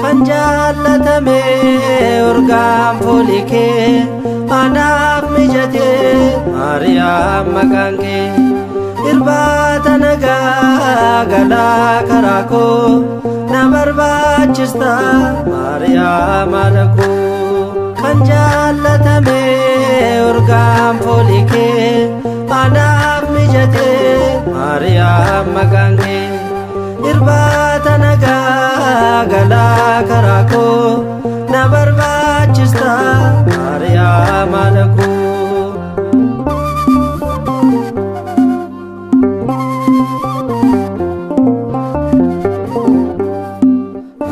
Kan jaallatame urgaan foolii kee anaaf mijatee Maariyaam maqaan kee irbaata nagaa galaa karaa koo na barbaachista Maariyaam haadha koo. Kan jaallatame urgaan foolii kee anaaf mijatee Maariyaam maqaan kee irbaata nagaa galaa karaa koo na barbaachista Maariyaam haadha koo.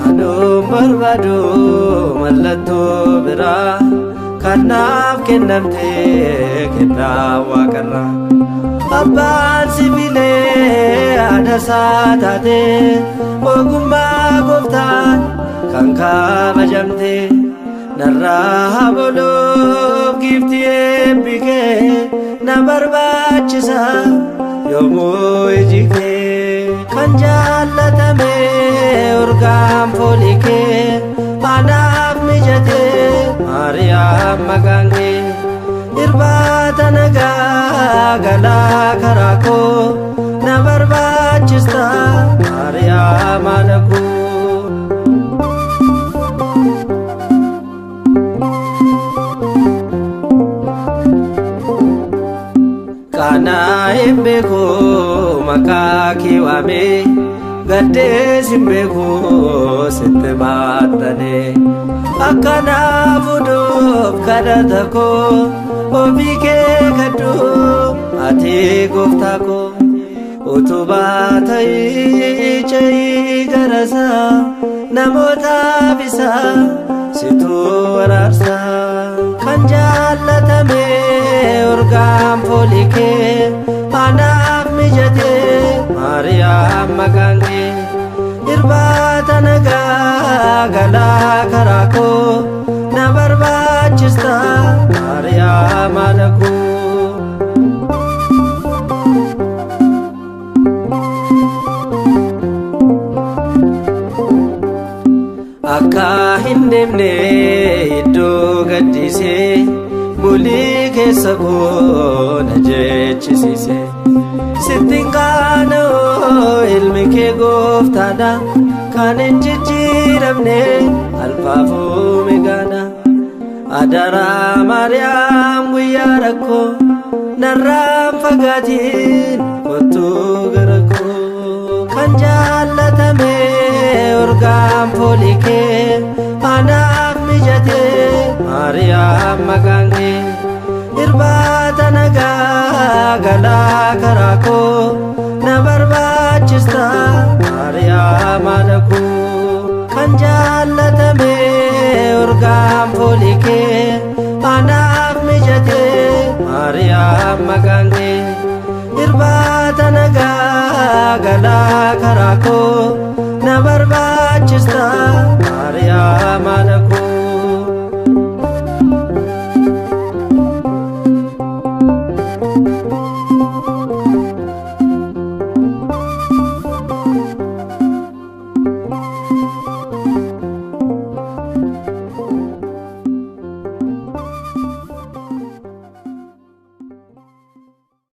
Anuun barbaadu mallattoo biraa kan naaf kennamte kennaa waaqarraa. Abbaan si filee haadha isaa taate ogummaa gooftaan kan kabajamte narraa haboluuf giiftii eebbi kee na barbaachisa yoomuu iji kee. Kan jaallatame urgaan foolii kee anaaf mijatee Maariyaam maqaan kee irbaata nagaa galaa karaa koo na barbaachista Maariyaam haadha koo. Qaanaa hin beeku maqaa kee waamee gaddees hin beeku sitti maxxanee akkanaaf fuudhuuf kadhata koo ofii kee kadhu ati gooftaa koo utubaa ta'ii ce'ii garasaa namootaaf isaa situ waraarsa. Kan jaallatame urgaan foolii kee anaaf mijatee Maariyaam maqaan kee irbaata nagaa galaa karaa koo na barbaachista Maariyaam haadha koo. Akka hin deemne iddoo gaddisee bulii keessa koo na jechisiise. Sittiin qaana'oo ilmi kee gooftaadha kan hin jijjiiramne alfaaf omeegaadha. Adaraa Maariyaam guyyaa rakkoo narraan fagaatiin kottuu gara koo. Kan jaallatame urgaan foolii kee anaaf mijatee Maariyaam maqaan kee irbaata nagaa galaa karaa koo na barbaachista Maariyaam haadha koo. Kan jaallatame urgaan foolii kee anaaf mijatee Maariyaam maqaan kee irbaata nagaa galaa karaa koo